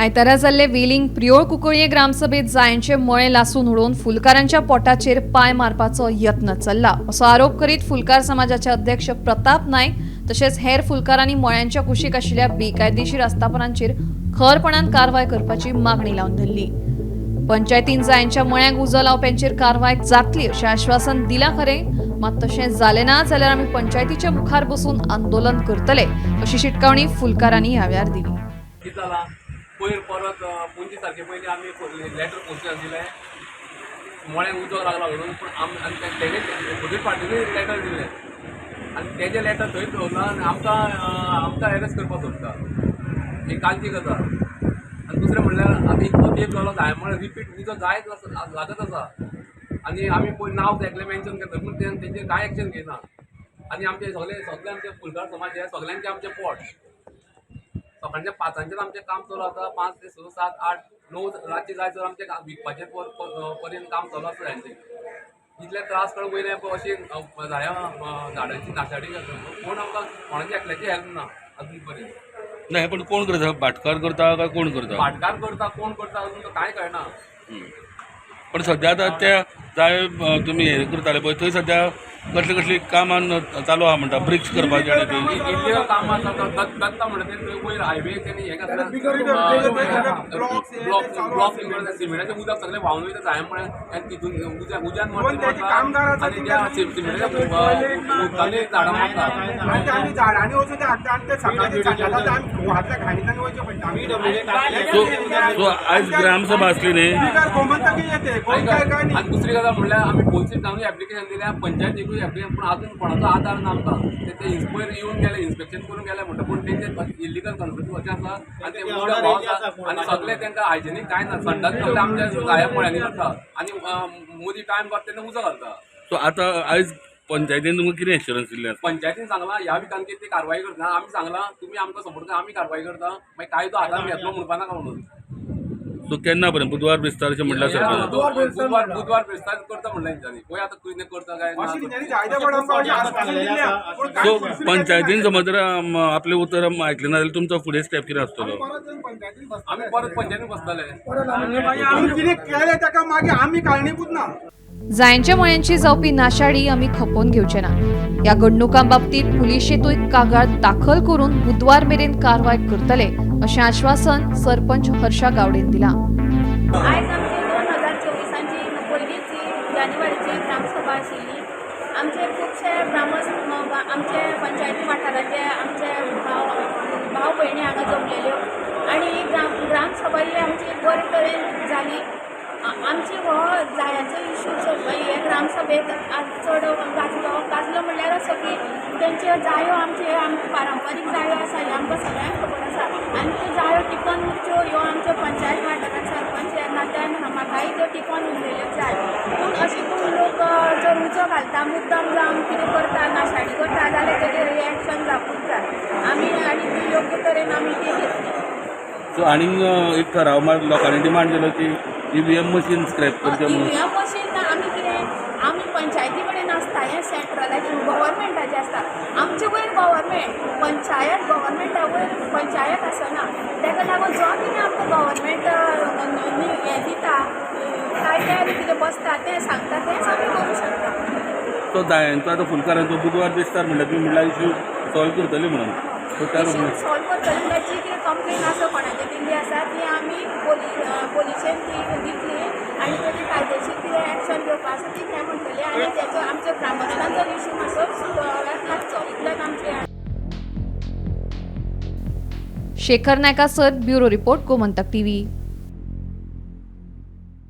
आयतारा जाल्ले वेलिंग प्रियोळ कुंकळये ग्रामसभेत जायांचे मळे लासून उडोवन फुलकारांच्या पोटाचेर पांय मारपाचो यत्न चल्ला असो आरोप करीत फुलकार समाजाचे अध्यक्ष प्रताप नायक तशेंच हेर फुलकारांनी मळ्यांच्या कुशीक आशिल्ल्या बेकायदेशीर आस्थापनांचेर खरपणान कारवाय करपाची मागणी लावन धरली. पंचायतीन जायांच्या मळ्यांक उजो लावप्यांचेर कारवाय जातली अशें आश्वासन दिलां खरें, मात तशें जालें ना जाल्यार आमी पंचायतीच्या मुखार बसून आंदोलन करतले अशी शिटकावणी फुलकारांनी ह्या वेळार दिली. कितें जालां, पयर परत 25 तारखे पयलीं आमी लेटर पोस्टान दिलें, मळ्यांक उजो लागला म्हणून. पूण आम आनी तेणे अपोजीट पार्टीनूय लेटर दिलें आनी तेजें लेटर थंयच दवरलां आनी आमकां एरेस्ट करपाक सोदता. ही कालची गजाल. आनी दुसरें म्हणल्यार आतां इतलो तेंप जालो, जाय म्हळ्यार रिपीट उजो जायत आसा, लागत आसा आनी आमी पयर नांव एकलें मेन्शन करता, पूण तेंचेर कांय एक्शन घेयना. आनी आमचे सगळे सगळे आमचे फुलकार समाज हे सगळ्यांचे आमचे पोट. सकाळच्या 5 च्यान आमचें काम चालू आसा. 5 ते 6, 7, 8, 9 रातचें जाय सर आमचें काम विकपाचें पर्यंत काम चालू आसता. हेंचें इतले त्रास काडून वयले अशी झाडांची नाशाडी जाता. कोण आमकां कोणाची एकल्याची हेल्प ना अजून पर्यंत. नाही, पण कोण करता? भाटकार करता काय कोण करता? भाटकार करता, कोण करता अजून तर कांय कळना. पण सध्या आतां त्या जाय तुमी हें करताले पळय, थंय सध्या कसली कसली कामां चालू आहा म्हणटा, ब्रिक्स करपाचें आनी ती इल्लिगल कामां आसा. दत्ता म्हणटा ते वयर हायवे तेणी हें घातला, ब्लॉक ब्लॉक, सिमेंटाचें उदक सगळें व्हांवन वयता जाय म्हळ्यार आनी तितून उज्यान मरता आनी त्या सिमेंटाच्या उदकांनी झाडां मरता. आनी ते आमी झाडांनी वचून ते हाडटा आनी ते सकाळचे सांजता आमी हातल्या घाणींतल्यान वयचें पडटा आमी. सो सो आयज ग्रामसभा आसली न्ही? बिगर गोमंतकी येते कोण काय काय न्ही. आनी दुसरी गजाल म्हणल्यार आमी पोलिसांकूय एप्लिकेशन दिल्या, पंचायतीकूय एप्लिकेशन, पूण अजून कोणाचो आदार ना आमकां. ते ते इन्स्पेक्टर येवन गेले, इन्स्पेक्शन करून गेले म्हणटा, पूण तेंचे इलिगल कन्स्ट्रक्शन अशें आसा आनी ते उदक व्हांवत आसा आनी सगळे तांकां हायजेनीक कांय ना. संडास सगळे आमच्या जाया मळ्यांनी करता आनी मदीं टायम पास तेन्ना उजो घालता. सो आतां आयज पंचायतीन तुमकां कितें एश्युरन्स दिल्लें आसा? पंचायतीन सांगलां ह्या विकान की ती कारवाई करता. आमी सांगलां, तुमी आमकां सपोर्ट करा, आमी कारवाई करता, मागीर कायदो हातान घेतलो म्हणपा नाका म्हणून. सो केन्ना पर्यंत? बुधवार बिस्तार अशें म्हणल्यार सरपंच? बुधवार बुधवार बेस्तार करता म्हणलें तेंच्यांनी. पळय आतां कितें करता काय ना. अशी तेंच्यांनी जायते फावट आमकां अशें आस्वासन दिल्लें आहा, पूण कांय सो परिस्थिती. पंचायतीन समज जर आपलें उतर आयकलें ना जाल्यार तुमचो फुडें स्टेप कितें आसतलो? परत येवन पंचायतीन बसतले. आमी परत पंचायतीन बसतले. आमी कितें केलें ताका मागीर आमी कारणीभूत ना. जायांच्या मळ्यांची जावपी नाशाडी आमी खपोवन घेवचे ना. ह्या घडणुकां बाबतीत पुलिशेंतूय कागाळ दाखल करून बुधवार मेरेन कारवाय करतले अशें आश्वासन सरपंच हर्षा गावडेन दिलां. आयज आमची 2024ची पयलीच जानेवारीची ग्रामसभा आशिल्ली. आमचे खुबशे ग्रामस्थ, आमचे पंचायती वाठाराचे आमचे भाव भाव भयणी हांगा जमलेल्यो आनी ही ग्रामसभा ही आमची बरे तरेन जाली. आमची हो जायांचो इशू हे ग्रामसभेत आज चड गाजलो. गाजलो म्हणल्यार असो की तेंच्यो जायो आमचे आमच्यो पारंपारीक जायो आसा, ह्यो आमकां सगळ्यांक खबर आसा आनी त्यो जायो टिकोवन उरच्यो ह्यो आमच्या पंचायत वाठारांत सरपंच ह्या नात्यान म्हाकाय त्यो टिकोवन उरलेल्यो जाय. पूण अशें करून लोक जर उजो घालता, मुद्दम जावन कितें करता, नाशाडी करता जाल्यार तेजेर रिएक्शन जावपूच जाय आमी आनी ती योग्य तरेन आमी ती घेतली. सो आनीक एक ठराव मार लोकांनी डिमांड केलो की ईव्हीएम मशीन स्क्रॅप करचें म्हणून. ईव्हीएम मशीन आमी कितें, आमी पंचायती कडेन आसता हें, सेंट्रलाचें गव्हर्मेंटाचें आसता. आमचे वयर गव्हर्मेंट, पंचायत गव्हर्मेंटा वयर पंचायत आसना. ताका लागून जो कितें आमकां गव्हर्मेंट हें दिता, कायद्यान कितें बसता तें सांगता, तेंच आमी करूं शकता. तो जायांचो आतां फुलकारांचो बुधवार बेस्तार म्हणल्यार तुमी म्हणल्यार इशू सॉल्व करतले म्हणून, सो त्या इशू सॉल्व करतले म्हणल्यार जी कितें कंप्लेन आसा कोणाची दिल्ली आसा ती आमी पोलिशेन ती दितली आनी तेजी कायदेशीर कितें एक्शन घेवपा आसा ती घे म्हणटली आनी तेचो आमच्या ग्रामस्थांचो इशू मातसो सुटाव्याक लागचो इतलेंच आमचें. शेखर नायका sir, bureau report, Gomantak TV.